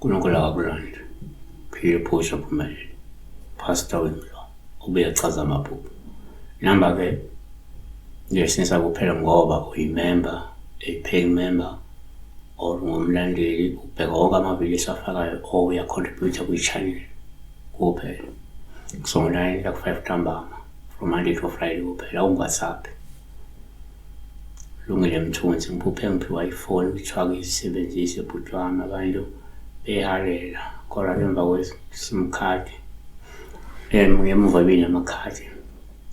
uNkulunkulu akakulonde. Phila uphushe uphumelele. Pastor Winslow ubuye achaze amaphupho. Namba-ke ngiyosinisa kuphela ngoba uyimember, a paying member or ungumlandeli ubheka wonke amavidiyo esiwafakayo or uya-contribute kwi-channel kuphela. Kusuka ngo-9 kuya ku-5 ntambama from Monday to Friday kuphela awungi-WhatsApp. Lungile Mthunzi, ngiphuphe ngiphiwa ifoni kuthiwa ngiyisebenzise bhuti wami abantu beyihalela kodwa emva kwe-sim card ngemuva ibinamakhadi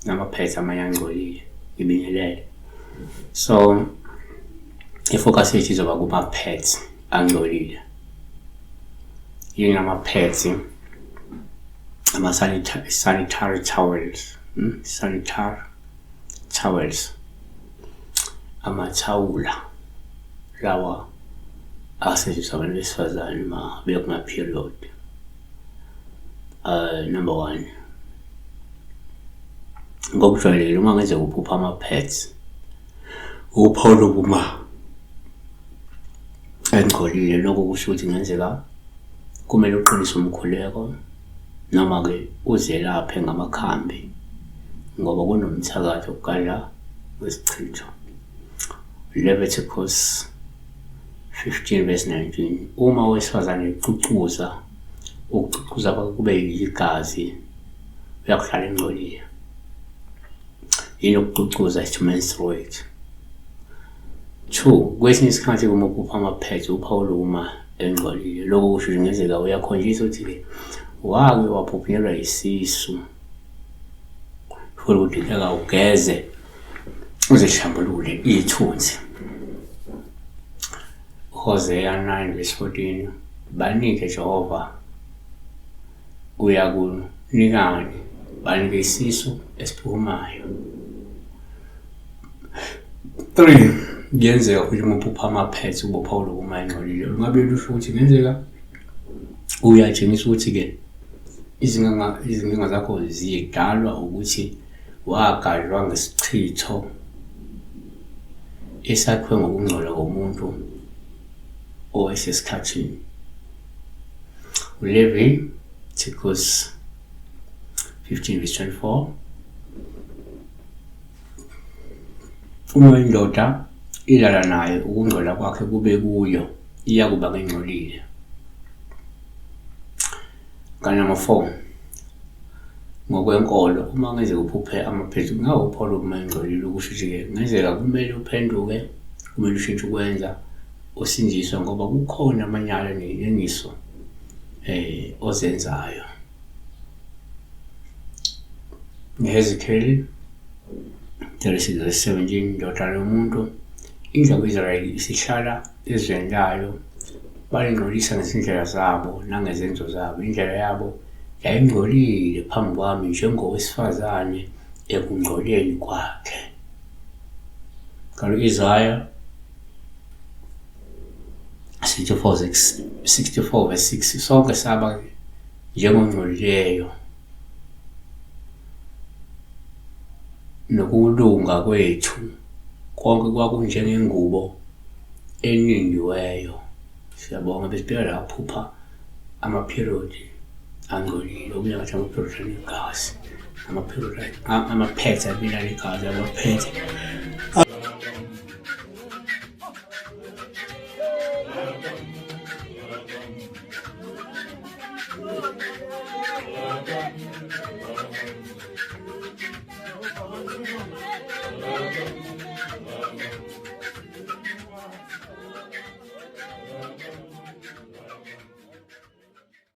namaphetha amanye angcolile ngibingelele. So i-focus yethu izoba kuma-pads angcolile. Yini ama-pads? Ama-sanitary towels, sanitary towels, amathawula lawa asetshenziswa abantu besifazane uma bekuma-period. Number one, ngokujwayelekile uma kungenzeka uphuphe ama-pads, uphawu lokuma engcolile. Lokho kusho ukuthi kungenzeka kumele uqinise umkhuleko noma-ke uzelaphe ngamakhambi ngoba kunomthakathi ogadla wesichitho. Leviticus 15 verse 19, uma owesifazane ecucuza, ukucucuza kwakhe kube yigazi, uyakuhlala engcolile. Yini ukucucuza? Is to menstruate. Two, kwesinye isikhathi uma uphupha ama-pads uphawula uma engcolile. Lokho kusho ukuthi kungenzeka uyakhonjiswa ukuthi-ke wake waphuphunyelwa yisisu futhi kudingeka ugeze uzihlambulule ithunzi. Hosea 9 verse 14, banike Jehova uyakunikani, banike isisu esiphuphumayo. 3 kuyenzeka futhi uma uphupha ama-pads ubopha uma engcolile lungabe lusho ukuthi kungenzeka uyatshengisa ukuthi-ke izinkinga zakho zidalwa ukuthi wagadlwa ngesichitho esakhiwe ngokungcola komuntu owayesesikhathini. Leviticus 15 verse 24, uma indoda ilala naye ukungcola kwakhe kube kuyo, iyakuba ngengcolile. Kanumber 4, ngokwenkolo uma kungenzeka uphuphe ama-pads kungawuphawu lokuma engcolile, okusho ukuthi-ke kungenzeka kumele uphenduke, kumele ushintshe ukwenza usindiswe ngoba kukhona amanyala neyinengiso ozenzayo. Ezekiel 36 verse 17, ndodana yomuntu, indlu yakwa-Israyeli isihlala ezweni layo, balingcolisa ngezindlela zabo nangezenzo zabo. Indlela yabo yayingcolile phambi kwami njengowesifazane ekungcoleni kwakhe. Kanti u-Isaya 64 verse 6, sonke saba njengongcolileyo nokulunga kwethu konke kwakunjengengubo enindiweyo. Siyabonga besibheka la phupha ama-period angcolile, okunye ngathi ama-period anegazi, ama-period ama-pads abila negazi, ama-pads.